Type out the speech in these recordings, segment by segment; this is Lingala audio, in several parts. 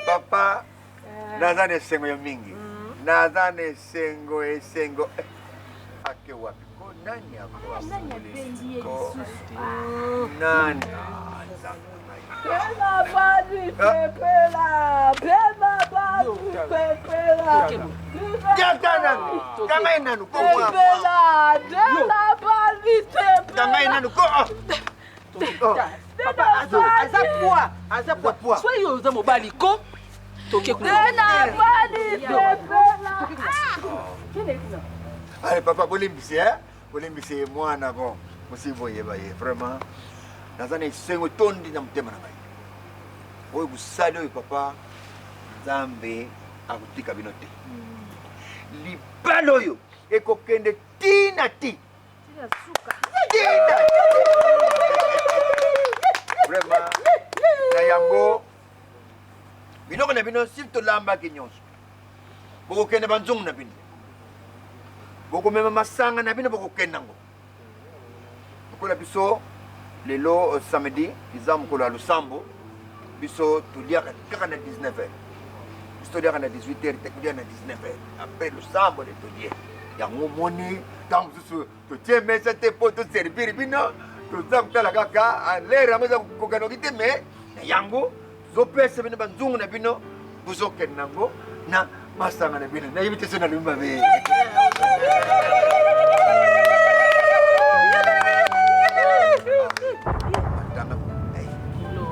Papa, naza na esengo ya mingi naza na esengo esengo eh, ake wapi ko nani akoafuliko nani Pema badi pepela, pema badi pepela. Kanga nanu, kanga ye nanu ko Pepela, pema badi pepela. Kanga ye nanu ko. Ah. Papa aza poids, aza poids. Soki yo oza mobali ko toke kuna. Pema badi pepela. Allez papa bolimbisi hein, bolimbisi mwana bon, mosi boyeba ye vraiment. Naza na esengo etondi na motema na ngai. Oyo bosali oyo papa, Nzambe akotika bino te. Libala oyo ekokende ti na ti. Tina Vraiment na yango biloko na bino si tolambaki nyonso bokokende banzungu na bino bokomema masanga na bino bokokende yango lokola biso lelo euh, samedi eza mokolo ya losambo biso toliaka kaka na 19 heures biso toliaka na 18 heures te kolia na 19 heures apres losambo nde tolie yango omoni ntango mosusu totie mesa te mpo toservir bino toza kotala kaka lere yango eza kokoka noki te mais na yango tozopesa bino banzungu na bino bozokende nango na masanga na bino nayebi te so nalobi mabe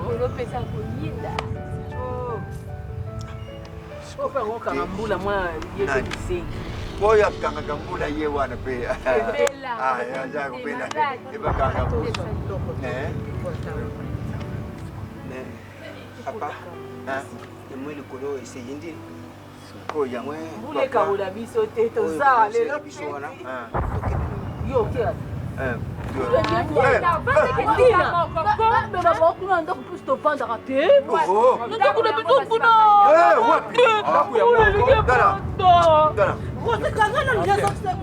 olopesa koyinda okanga mbula mwa ye bisengi oyo akangaka mbula ye wana mpe aza kobela ebakanga papa emwe likolo eseyindi sikoyo yango mbula ekabola biso te toza lelo biso wana yo okela bema bango kuna ndako mpusu tovandaka te ndako na biso kuna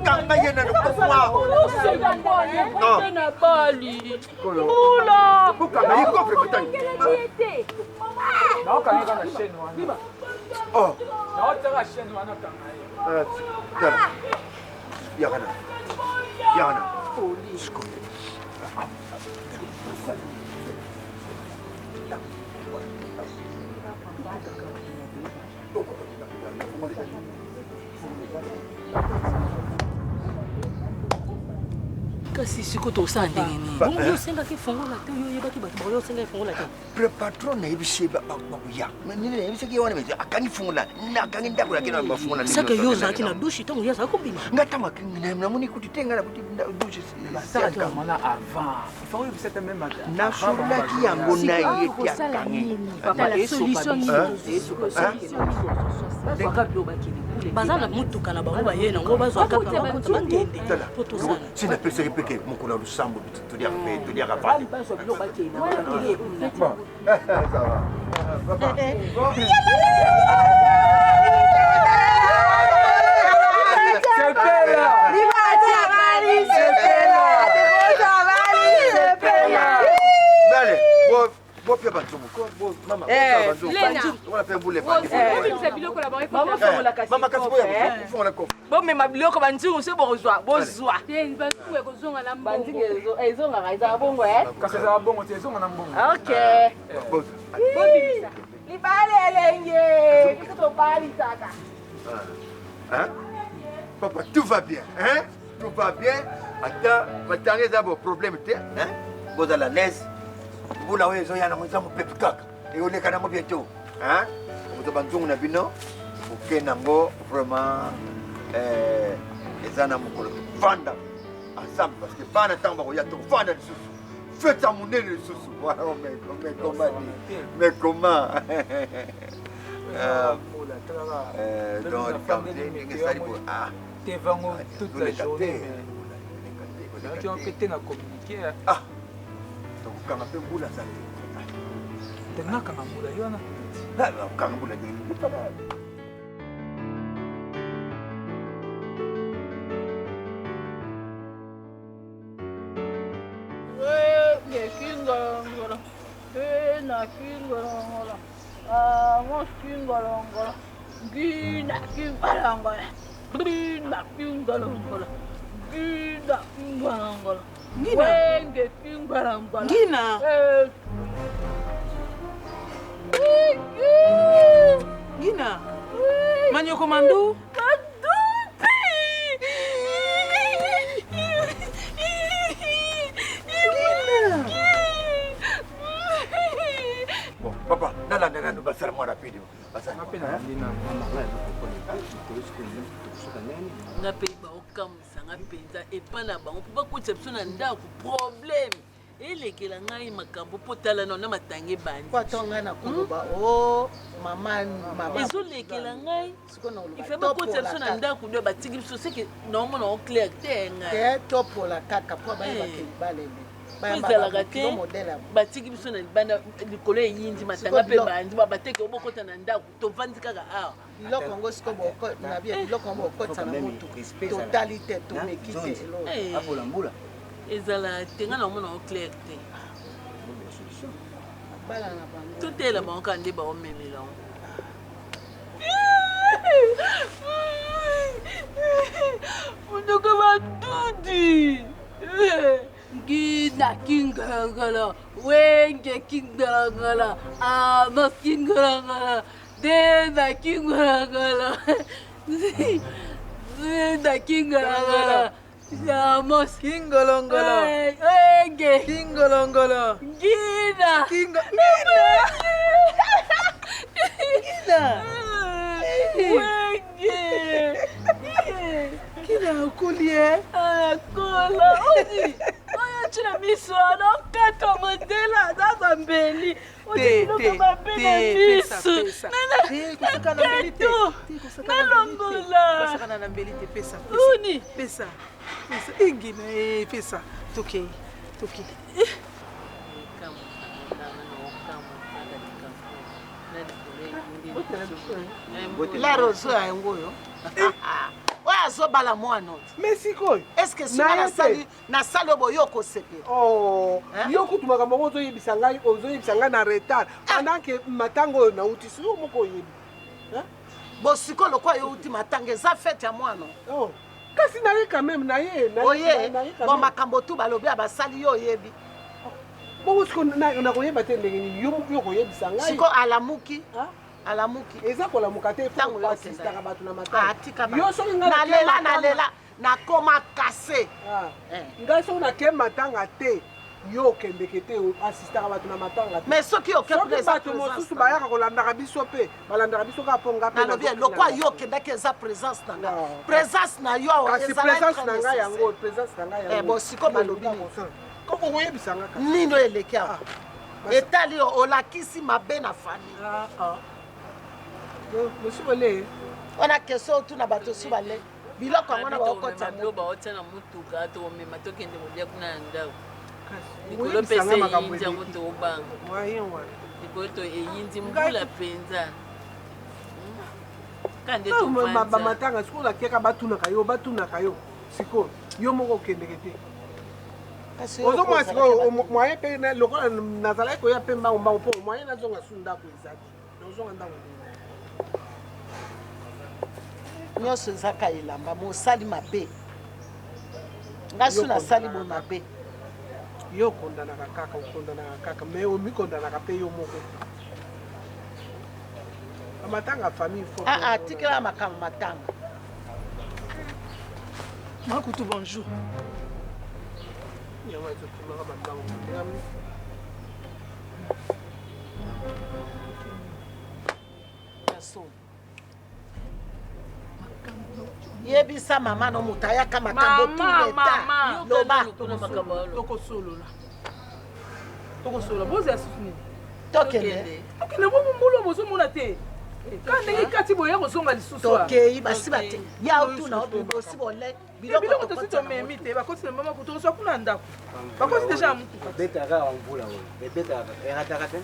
kanga ye na na bali mbula kokanga ye coffre kotani naokanga kaka na chaîne wana naotaka chaîne wana kanga ye tala yaka na yaka na kasi sikoyo tosala ndenge nini bongo yo osengaki fongola te yo oyebaki bato bakoya osengaki fongola te pre patron nayebisi ye bakoya nini nayebisaki ye wana mais akangi fungola akangi ndako yake na bafungola seke yo ozalaki na douche ntango ye azalaki kobima nga ntango namoni kutu te nga nakuti douche nasololaki yango na ye te akangi baza na motuka na bango baye nango bazwa kaka bakota bakende po tosala si napesaki mpe ke mokolo ya losambo toliaka mpe toliaka vandi ça va papa bopia banzungu bomema biloko banzungu soki bokozwa bozwa ezongaka ezala bongo kasi ezala bongo te ezonga na mbongo ok libala elenge biso tobalisaka papa tout va bien hein? tout va bien ata matanga eza bo problème te hein? bozala l'aise mbula oyo ezoya nango eza mopepe kaka ekoleka nango bientôt hein? okozwa banzungu na bino oke nango vraiment eh, eza na mokolo tofanda ensemble parce que bana ntango bakoya tokofanda lisusu fete ya monene lisusu mais comment mais comment euh, euh, donc likambo te ndenge esali boye ah tevango toute la journée mais nayoki mpe te na communiqué. Toke. Ah. Tokokanga mpe mbula aza te. Te nakanga mbula yo wana. Nakanga mbula ndenge nini? Ngina. Ngina. Manyoko mandu. Bon, papa, nalanda nanu basala mwa rapide. Nga mpe baokamwisa nga mpenza epai na bango mpo bakotisa biso na ndako problème elekela ngai makambo mpo tala nano na matanga ebandi Po ata ngai nakoloba o oh, mama mama ezolekela ngai Sikoyo nakoloba, ife bakotisa biso topola na kaka. ndako nde batiki biso seke naomona o clair te ngai Te topola kaka po bayebaka Eh. libala ele Po Bayambaka ezalaka bokilo te modèle ya boye. batiki biso na libanda likolo eyindi matanga Sikoyo mpe biloko- bandi ba bateke obokota na ndako tovandi kaka awa biloko yango sikoyo boko- na bie biloko yango bokotisa na motuka totali te tomeki te eloko. Eh. Ezala te nga naomona o clair te. Bala na bango. Totela bango kaka nde baomemela yango. Munoko badudi. Ngina kingalangala, wenge kingalangala, ama kingalangala, dena kingalangala, dena kingalangala. Amos. Kingolongolo. Wenge. Kingolongolo. Ngina. Kingo. Ngina. Ngina. Wenge. Ngina okoli e. Akola. Odi. Oyo tina miso wana okata modela aza bambeli. Te, Odi te, biloko mabe na te, pesa, miso. pesa. Nana. Te, kosakana na mbeli te. Kato. Te, kosakana na mbeli te. Nalongola. Kosakana na mbeli te, pesa, pesa. Uni. Pesa. Pesa. Ingina, eh, pesa. Tokei, tokei. Lero ozoya yango oyo oyo azobala mwana oyo mais sikoyo est-ce que soki nasali nasali oyo boyo okosepela oh, yo kutu makambo yango ozoyebisa ngai ozoyebisa ngai na retard pendant que matanga oyo nauti si yo moko oyebi bo sikoyo lokola yo outi matanga eza fete ya mwana oh. kasi naye quand même naye oye bon makambo tu balobi ya basali yo oyebi bongo sikoyo nakoyeba te ndenge nini yo moko yo koyebisa ngai sikoyo alamuki alamuki eza kolamuka te ntango yo asistaka bato na matanga atika yo soki ngai nalela nalela nakoma kase ngai soki nake matanga te yo okendeke te asistaka bato na matanga te mais soki oke soki bato mosusu bayaka kolandaka biso mpe balandaka biso kaka mpo nga mpe nalobi lokwa yo okendaki eza présence na nga présence na yo kasi présence na ngai yango présence na ngai yango bon sikoyo balobi nini okoyebisa nga nini oyo eleki awa etali yo olakisi mabe na famille mosu bole wana question otuna bato osu bale biloko yango na baokotisa baotia na motuka tokomema tokende kolia kuna na ndako likolo mpe se eyindi yango tobanga likolo to eyindi mbula mpenza kande bamatanga sikoyo nakeka batunaka yo batunaka yo sikoyo yo moko okendeke te ozomona sikoyo moyen mpe lokola nazalaki koya mpe mbango mbango mpo moyen nazonga su ndako eza te nazonga ndako nyonso ezaka elamba mosali mabe nga su nasali boye mabe yo okondanaka kaka okondanaka kaka mais omikondanaka mpe yo moko matanga famille fo ah, ah, tikela makambo matanga makutu bonjour yango ezokimaka bambango yebisa mama no moto ayaka makambo tuleta loba tokosolola tokosolola bozela susu nini tokende tokende bomombolo bozomona te. Ka ndenge kati boye kozonga lisusu. Tokei basi bate. Ya otuna osi bole. Biloko tosi tomemi te bakoti na mama kutu ozwa kuna ndako. Bakoti deja ya mutuka. Ebetaka ya mvula oyo. Ebetaka erataka te.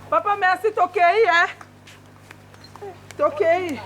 Papa merci tokei eh. Tokei.